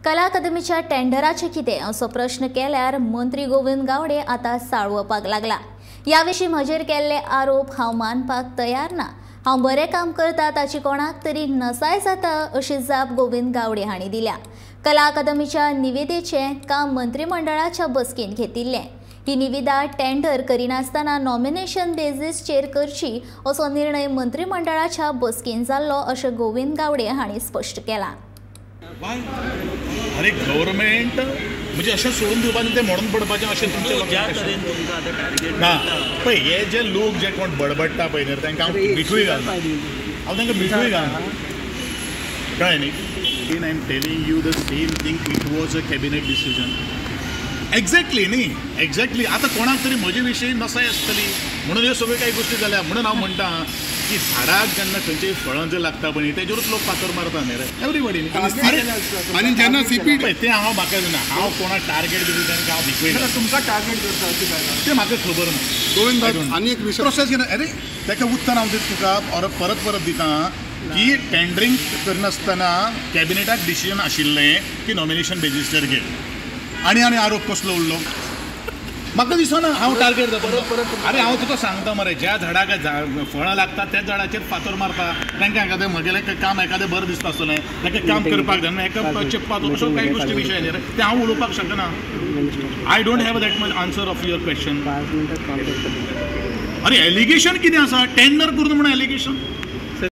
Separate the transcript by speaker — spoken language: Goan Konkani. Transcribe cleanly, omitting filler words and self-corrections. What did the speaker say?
Speaker 1: कला अकादमीच्या टेंडराचें कितें असो प्रश्न केल्यार मंत्री गोविंद गावडे आतां साळवपाक लागला। ह्या विशीं म्हजेर केल्ले आरोप हांव मानपाक तयार ना। हांव बरें काम करता ताची कोणाक तरी नसाय जाता अशी जाप गोविंद गावडे हांणी दिल्या। कला अकादमीच्या निविदेचें काम मंत्रिमंडळाच्या बसकेन घेतिल्लें। ही निविदा टेंडर करिनासतना नॉमिनेशन बेजीसचेर करची असो निर्णय मंत्रिमंडळाच्या बसकेन जाल्लो अशें गोविंद गावडे हांणी स्पश्ट केलां।
Speaker 2: अरे गव्हर्मेंट म्हणजे अशें सोडून दिवपाचें तें मोडून पडपाचें अशें तुमचें ना। पळय हे जे लोक जे कोण बडबडटा पळय न्ही तांकां हांव मिठूय घालना, हांव तांकां मिठूय घालना, कळ्ळें न्ही। I am telling you the same thing, it was a cabinet decision. Exactly न्ही, एक्झॅक्टली। आतां कोणाक तरी म्हजे विशीं नसाय आसतली म्हणून ह्यो सगळ्यो कांय गोश्टी जाल्या। म्हणून हांव म्हणटा की झाडाक जेन्ना खंयचेय फळां जर लागता पळय तेजेरूच लोक फातर मारता न्ही रे, एवरीबडी न्ही।
Speaker 3: आनी जेन्ना सीपी
Speaker 2: पळय तें हांव म्हाका ना, हांव कोणाक टार्गेट बी तांकां हांव भिकयना।
Speaker 3: तुमकां टार्गेट करता अशें काय
Speaker 2: तें म्हाका खबर ना।
Speaker 3: गोविंद बाब आनी एक विशय
Speaker 2: प्रोसेस घेना। अरे ताका उत्तर हांव दिता तुका और परत परत दिता की टेंडरींग करनासतना कॅबिनेटाक डिसिजन आशिल्लें की नॉमिनेशन बेजीसचेर घे। आनी आनी आरोप कसलो उरलो म्हाका दिसना हांव टार्गेट जाता। अरे हांव तुका सांगता मरे, ज्या झाडाक फळां लागता त्याच झाडाचेर फातर मारता। तांकां एखादें म्हगेलें काम एखादें बरें दिसता आसतलें, ताका काम करपाक जाय एका चेप्पाचो अश्यो कांय गोश्टी विशय न्ही रे, तें हांव उलोवपाक शकना। I don't have that much answer of your question. अरे एलिगेशन कितें आसा, टेंडर करून म्हणून एलिगेशन।